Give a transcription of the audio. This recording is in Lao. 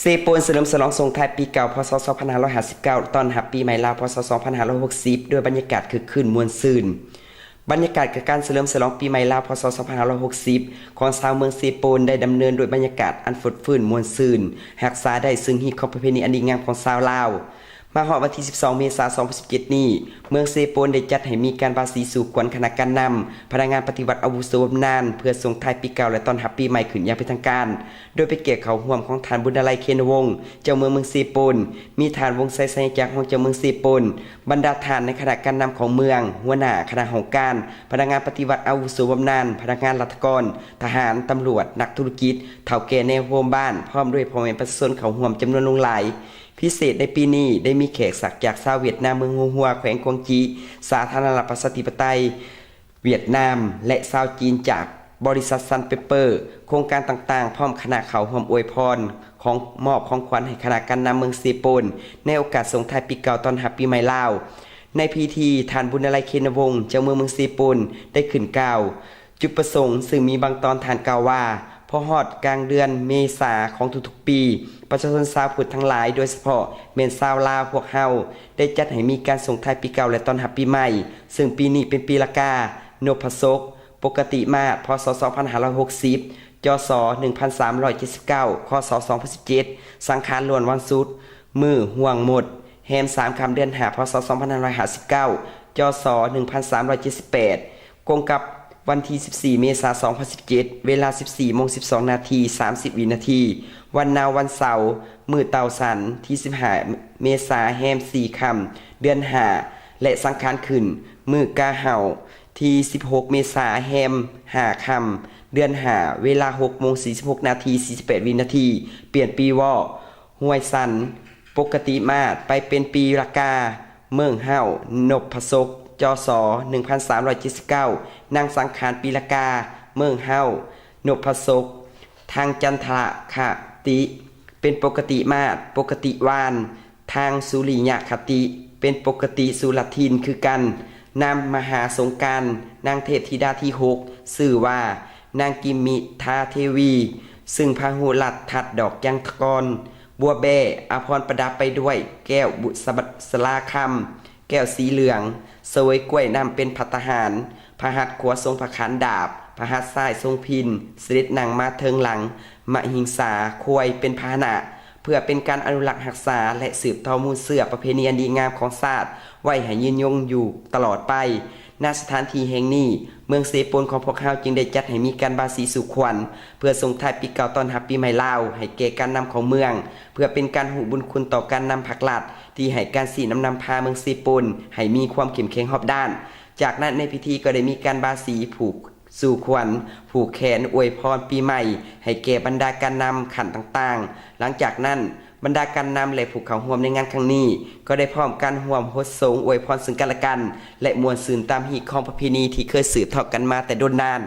ເຊໂປນສະເຫຼີມສະຫຼອງສົ່ງທ້າຍປີເກົ່າ ພ.ສ. ສອງພັນຫ້າຮ້ອຍຫ້າສິບເກົ້າ ຕ້ອນຮັບປີໃໝ່ລາວ ພ.ສ. ສອງພັນຫ້າຮ້ອຍຫົກສິບ ດ້ວຍບັນຍາກາດຄຶກຄື້ນມ່ວນຊື່ນ. ບັນຍາກາດຂອງການສະເຫຼີມສະຫຼອງປີໃໝ່ລາວ ພ.ສ. ສອງພັນຫ້າຮ້ອຍຫົກສິບ ຂອງຊາວເມືອງເຊໂປນ ໄດ້ດຳເນີນດ້ວຍບັນຍາກາດອັນຟົດຟື້ນມ່ວນຊື່ນ, ຮັກສາໄດ້ຊຶ່ງຮີດຄອງປະເພນີອັນດີງາມຂອງຊາວລາວ. ມາຮອດວັນທີສິບສອງ ເມສາ ສອງພັນສິບເຈັດນີ້, ເມືອງເຊໂປນໄດ້ຈັດໃຫ້ມີການບາສີສູ່ຂວັນຄະນະການນຳ, ພະນັກງານປະຕິວັດອາວຸໂສບຳນານ ເພື່ອສົ່ງທ້າຍປີເກົ່າ ແລະ ຕ້ອນຮັບປີໃໝ່ຂຶ້ນຢ່າງເປັນທາງການ, ໂດຍເປັນກຽດເຂົ້າຮ່ວມຂອງທ່ານ ບຸນນາໄລ ເຄນະວົງ ເຈົ້າເມືອງເມືອງເຊໂປນ, ມີທ່ານ ວົງໄຊ ໄຊຍະຈັກ ຮອງເຈົ້າເມືອງເຊໂປນ, ບັນດາທ່ານໃນຄະນະການນຳຂອງເມືອງ, ຫົວໜ້າຄະນະຫ້ອງການ, ພະນັກງານປະຕິວັດອາວຸໂສບຳນານ, ພະນັກງານລັດຖະກອນ, ທະຫານ, ຕຳຫຼວດ, ນັກທຸລະກິດ, ເຖົ້າແກ່ແນວໂຮມບ້ານ, ພ້ອມດ້ວຍພໍ່ແມ່ປະຊາຊົນເຂົ້າຮ່ວມຈຳນວນຫຼວງຫຼາຍ. ພິເສດໃນປີນີ້ໄດ້ມີແຂກສັກຈາກຊາວຫວຽດນາມເມືອງຫົວຫົວ ແຂວງກວາງຈີ, ສາທາລະນະລັດປະຊາທິປະໄຕຫວຽດນາມ ແລະ ຊາວຈີນຈາກບໍລິສັດ ຊັນເປບເປີ. ໂຄງການຕ່າງໆ ພ້ອມຄະນະເຂົ້າຮ່ວມອວຍພອນຂອງ ມອບຂອງຂວັນໃຫ້ຄະນະການນຳເມືອງເຊໂປນ ໃນໂອກາດສົ່ງທ້າຍປີເກົ່າຕ້ອນຮັບປີໃໝ່ລາວ. ໃນພິທີ, ທ່ານ ບຸນນາໄລ ເຄນະວົງ ເຈົ້າເມືອງເມືອງເຊໂປນ ໄດ້ຂຶ້ນກ່າວ ຈຸດປະສົງ, ຊຶ່ງມີບາງຕອນທ່ານກ່າວວ່າ, ພໍຮອດກາງເດືອນເມສາຂອງທຸກໆປີ, ປະຊາຊົນຊາວພຸດທັງຫຼາຍ, ໂດຍສະເພາະແມ່ນຊາວລາວພວກເຮົາ, ໄດ້ຈັດໃຫ້ມີການສົ່ງທ້າຍປີເກົ່າ ແລະ ຕ້ອນຮັບປີໃໝ່, ຊຶ່ງປີນີ້ເປັນປີລະກາ, ນົບພະສົກ, ປົກກະຕິມາດ ພ.ສ. ສອງພັນຫ້າຮ້ອຍຫົກສິບ, ຈ.ສ. ໜຶ່ງພັນສາມຮ້ອຍເຈັດສິບເກົ້າ, ຄ.ສ. ສອງພັນສິບເຈັດ, ສັງຂານລ້ວນວັນສຸກ, ມື້ຮ່ວງມົດ, ແຮມສາມຄ່ຳເດືອນຫ້າ ພ.ສ. ສອງພັນຫ້າຮ້ອຍຫ້າສິບເກົ້າ, ຈ.ສ. ໜຶ່ງພັນສາມຮ້ອຍເຈັດສິບແປດ, ກົງກັບວັນທີສິບສີ່ ເມສາ ສອງພັນສິບເຈັດ, ເວລາສິບສີ່ໂມງສິບສອງນາທີ ສາມສິບວິນາທີ, ວັນນາວວັນເສົາ, ມື້ເຕົາສັນ, ທີສິບຫ້າ ເມສາ, ແຮມສີ່ຄ່ຳເດືອນຫ້າ ແລະ ສັງຂານຂຶ້ນ, ມື້ກາເຫົາ, ທີສິບຫົກ ເມສາ, ແຮມຫ້າຄ່ຳເດືອນຫ້າ, ເວລາຫົກໂມງສີ່ສິບຫົກນາທີ ສີ່ສິບແປດວິນາທີ, ປ່ຽນປີວໍ້, ຫ້ວຍສັນ, ປົກກະຕິມາດ ໄປເປັນປີລະກາ, ເມີ້ງເຫົ້າ, ນົບພະສົກ, ຈ.ສ. ໜຶ່ງພັນສາມຮ້ອຍເຈັດສິບເກົ້າ, ນັງສັງຂານປີລະກາ, ເມີ້ງເຫົ້າ, ນົບພະສົກ, ທາງຈັນທະລະຄະຕິ ເປັນປົກກະຕິມາດ, ປົກກະຕິວານ, ທາງສຸລິຍະຄະຕິ ເປັນປົກກະຕິສຸລະທິນຄືກັນ, ນາງມະຫາສົງການ, ນາງເທບທິດາທີຫົກ ຊື່ວ່າ ນາງກິມມິທາເທວີ, ຊຶ່ງພາຫຸລັດທັດດອກຈັນທະກອນ, ບົວແບ້ອາພອນປະດັບໄປດ້ວຍແກ້ວບຸສະລາຄຳ, ແກ້ວສີເຫຼືອງ, ສະເຫວີຍກ້ວຍນ້ຳເປັນພັດຕາຫານ, ພະຫັດຂວາຊົງພະຄານດາບ, ພະຫັດຊ້າຍຊົງພິນ, ສະເດັດນັ່ງມາເທິງຫຼັງ, ມະຫິງສາ, ຄວາຍເປັນພາຫະນະ, ເພື່ອເປັນການອະນຸລັກຮັກສາ ແລະ ສືບຕໍ່ມູນເຊື້ອປະເພນີອັນດີງາມຂອງຊາດໄວ້ໃຫ້ຍືນຍົງຢູ່ຕະຫຼອດໄປ. ນະສະຖານທີ່ແຫ່ງນີ້, ເມືອງເຊໂປນຂອງພວກເຮົາຈຶ່ງໄດ້ຈັດໃຫ້ມີການບາສີສູ່ຂວັນ ເພື່ອສົ່ງທ້າຍປີເກົ່າຕ້ອນຮັບປີໃໝ່ລາວ ໃຫ້ແກ່ການນຳຂອງເມືອງ, ເພື່ອເປັນການຮູ້ບຸນຄຸນຕໍ່ການນຳພັກລັດ ທີ່ໃຫ້ການຊີ້ນຳນຳພາເມືອງເຊໂປນໃຫ້ມີຄວາມເຂັ້ມແຂງຮອບດ້ານ. ຈາກນັ້ນໃນພິທີກໍໄດ້ມີການບາສີຜູກ ສູ່ຂວັນ, ຜູກແຂນ, ອວຍພອນປີໃໝ່ໃຫ້ແກ່ບັນດາການນຳຂັ້ນຕ່າງໆ. ຫຼັງຈາກນັ້ນ, ບັນດາການນຳ ແລະ ຜູ້ເຂົ້າຮ່ວມໃນງານຄັ້ງນີ້ ກໍໄດ້ພ້ອມກັນຮ່ວມຫົດສົງອວຍພອນເຊິ່ງກັນແລະກັນ ແລະ ມ່ວນຊື່ນຕາມຮີດຄອງປະເພນີທີ່ເຄີຍສືບທອດກັນມາແຕ່ດົນນານ.